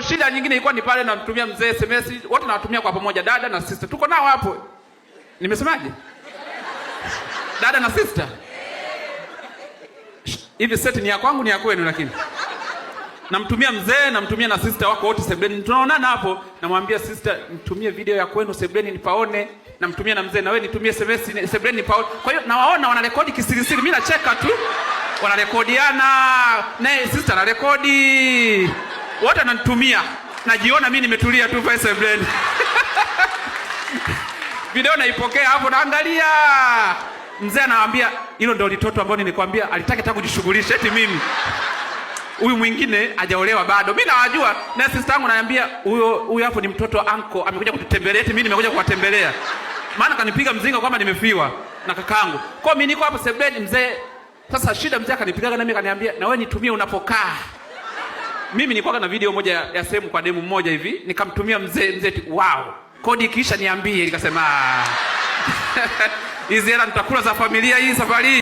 Shida nyingine ilikuwa ni pale namtumia mzee SMS, wote nawatumia kwa pamoja, dada na sister. Tuko nao hapo. Nimesemaje? Dada na sister. Hivi seti ni ya kwangu ni ya kwenu lakini. Namtumia mzee, namtumia na sister wako wote sebuleni. Tunaonana hapo, namwambia sister, nitumie video ya kwenu sebuleni nipaone. Namtumia na mzee, na wewe nitumie SMS sebuleni nipaone. Kwa hiyo nawaona wanarekodi kisirisiri, mimi nacheka tu. Wanarekodiana, naye sister anarekodi. Wote ananitumia. Najiona mimi nimetulia tu pale sebuleni. Video naipokea hapo naangalia. Mzee anawaambia hilo ndio litoto ambalo nilikwambia alitaka hata kujishughulisha eti mimi. Huyu mwingine hajaolewa bado. Mimi nawajua na sister yangu ananiambia huyo huyo hapo ni mtoto wa uncle amekuja kututembelea eti mimi nimekuja kuwatembelea. Maana kanipiga mzinga kwamba nimefiwa na kakaangu. Kwa hiyo mimi niko hapo sebuleni mzee. Sasa shida mzee akanipigaga na mimi akaniambia na wewe nitumie unapokaa. Mimi nilikuwa na video moja ya sehemu kwa demu mmoja hivi, nikamtumia mzee, mzee wow. Kodi ikiisha niambie, nikasema hizi hela nitakula za familia hii safari.